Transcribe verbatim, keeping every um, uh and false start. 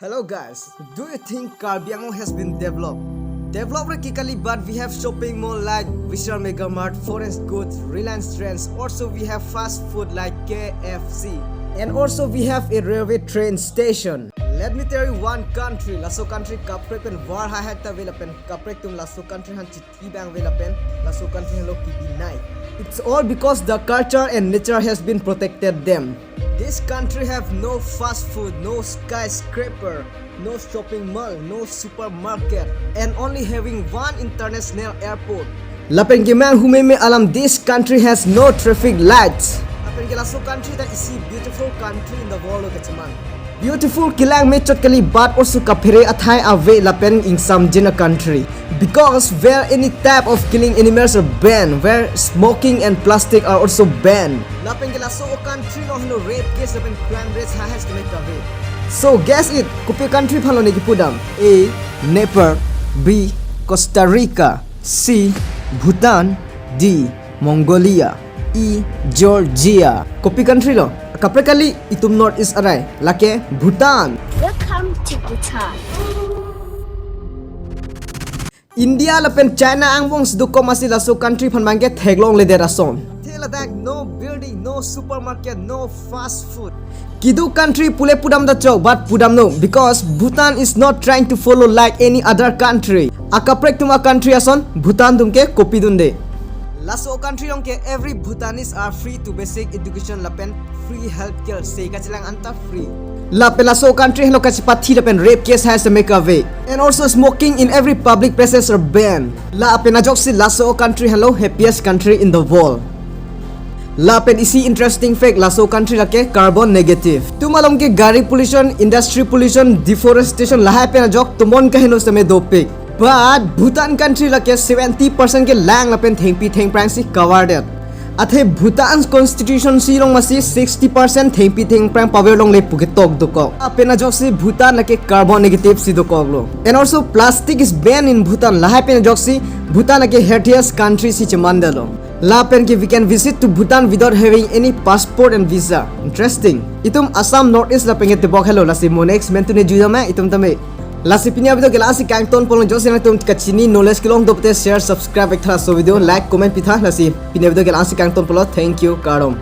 Hello guys, do you think Karbi Anglong has been developed? Developed re kekali, but we have shopping mall like Vishal Mega Mart, Forest Goods, Reliance Trends. Also we have fast food like K F C. And also we have a railway train station. Let me tell you one country, laso country kaprek pen war haihet ta ave lapen kaprek atum laso country aphan chithi bang ave lapen laso country henlo kebinai. It's all because the culture and nature has been protected them. This country have no fast food, no skyscraper, no shopping mall, no supermarket, and only having one international airport. Lapen kemang humeme alam, this country has no traffic lights. Lapen ke laso country ta isi beautiful country in the world lo kachamang. Beautiful kelang mechot kali, but also kaphere athai ave lapen ingsamjin a country. Because where any type of killing animals are banned, where smoking and plastic are also banned. Lapen ke laso o country along henlo rape case lapen crime rate highest to make ave. So guess it, kopi country aphan lo ne kipudam? A, Nepal. B, Costa Rica. C, Bhutan. D, Mongolia. E, Georgia. Kopi country lo? Kaprek kali, itum North East arai. Lake Bhutan. Welcome to Bhutan. India lapen China angbong si dokok masi laso country aphan bangke theklongledet ason. Athe ladak no building, no supermarket, no fast food. Kedo country pule pudam ta chok, but pudam no, because Bhutan is not trying to follow like any other country. Akaprek atum a country ason, Bhutan atum ke kopi dunde? Laso country along ke every Bhutanese are free to basic education lapen free healthcare, sei kachelang anta free. Lapen laso country henlo kachepathi lapen rape case highest to make ave. And also smoking in every public places are banned. Lapen ajoksi laso country henlo happiest country in the world. Lapen isi interesting fact, laso country lake carbon negative. Itum along ke gari pollution, industry pollution, deforestation, lahai pen ajok tomon kaheno seme dopik. But Bhutan country lake seventy percent ke lang lapen thengpi thengphrang si cover det. Athe Bhutan constitution si long masi sixty percent thengpi thengphrang paver longle pu ketok dokok. Lapen ajoksi Bhutan lake carbon negative si dokok lo. And also plastic is banned in Bhutan. Lahai pen ajoksi Bhutan lake healthiest country si chemandetlo. Lapen ke we can visit to Bhutan without having any passport and visa. Interesting. Itum Assam North East lapen ke tebok helo, lasi mo next men tune jui jame itum tame. Lasi pini a video ke la-an si kangton polo, jongsi nangtum kachini knowledge kelong dopte share, subscribe ik tha laso video, like, comment pitha, lasi pini a video ke la-an si kangton polo. Thank you, kardom.